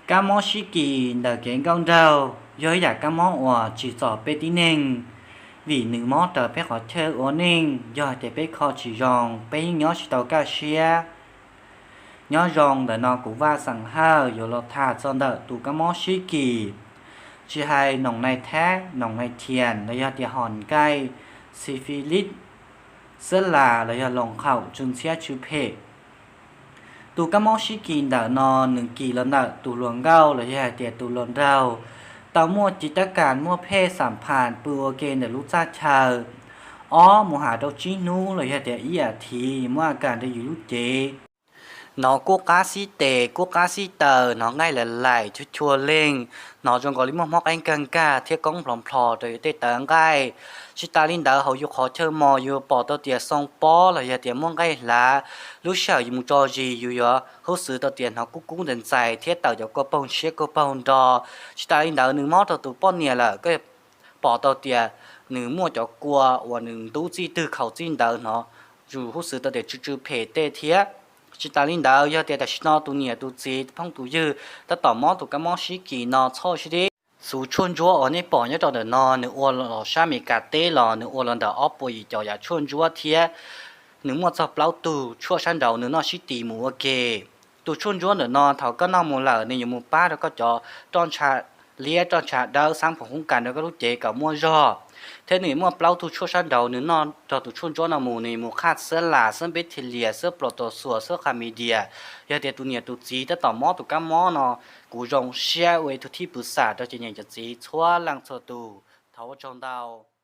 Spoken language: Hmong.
Kab mob sib kis ntawm kev nkauj nraug yog ib yam kab mob uas tsim txom peb tib neeg, vim nws mob raws peb qhov chaw ua neej. Yog hais tias peb kho tsis zoo, peb yeej nyob tsis tau kaj siab. Nyob zoo, ntawm no kuv Vaj Xeem Hawj yuav los tham txog ntawm tus kab mob sib kis, tsis hais noom nai thab, noom nai thias los yog tias hom nkaij, syphilis, xab las los yog loos qhaum tsw ntxhiab tsw phem. Tus kab mob sib kis ntawm no nws kis los ntawm tus hluas nkauj los yog hais tias tus hluas nraug tau muaj ci tab kas muaj phej xam phas pw ua ke ntawm lub txaj chaw ob mus has rau tsib hnub los yog tias ib as thiv muaj a kas rau yus lub cev. Hnov kub qab xib tes, kub qab xib taw, hnov nqaij laim laim chua chua leej, hnov zoo nkaus li muaj hmob qeeb kag nkag thiab koob nplhos nplhos rau yus tej tawv nqaij. Tsis tas li ntawd, hauv yus qhov chaw mos yus pom tau tias xoo pob los yog tias muaj nqaij hlav. Lub sij hawm yus mus tso zis yus yuav hub xwv tau tias hnov kub kub ntxais ntxais thiab tawm cov kua paug tshiab kua paug nro. Tsis tas li ntawd, nws mob rau tus poj niam lawm, koj pom tau tias nws muaj cov kua uas nws ntub txij twg khaus txij ntawd, hnov yus hub xwv tau tias tsw tsw phem tej thiab. Tsis tas li ntawd, yog tias tam sim no tus niam tus txiv phooj tus ywg tab tom mob tus kab mob sib kis no, txhob sib deb. Tus tshuaj ntsuab uas nej pom nyob rau ntawm no nws ua los sab Amelikas teb los nws ua los ntawm ob puas yim caum yam tshuaj ntsuab thiab nws muaj txog plaub tug tshuaj sab nraud nws noj sib tis mus ua ke. Tus tshuaj ntsuab ntawm no thaum koj noj mus lawm nws yuav mus pab rau koj cov roj ntsha liab roj ntsha dawb xab phoom hoob kas rau koj lub cev kom muaj zog. Thiab nws yuav muaj plaub tug tshuaj sab nraud nws noj rau tus tshuaj ntsuab no mus nws yuav mus qhaj xab las xab npeb thi lias xab plos tos xuas xab qha mi dias. Yog tias tus niam tus txiv tab tom mob tus kab mob no, kuv zoo siab ua ib tug thib pwv xam rau cov niam cov txiv txhua leej txhua tus. Thov ua tsaug ntau.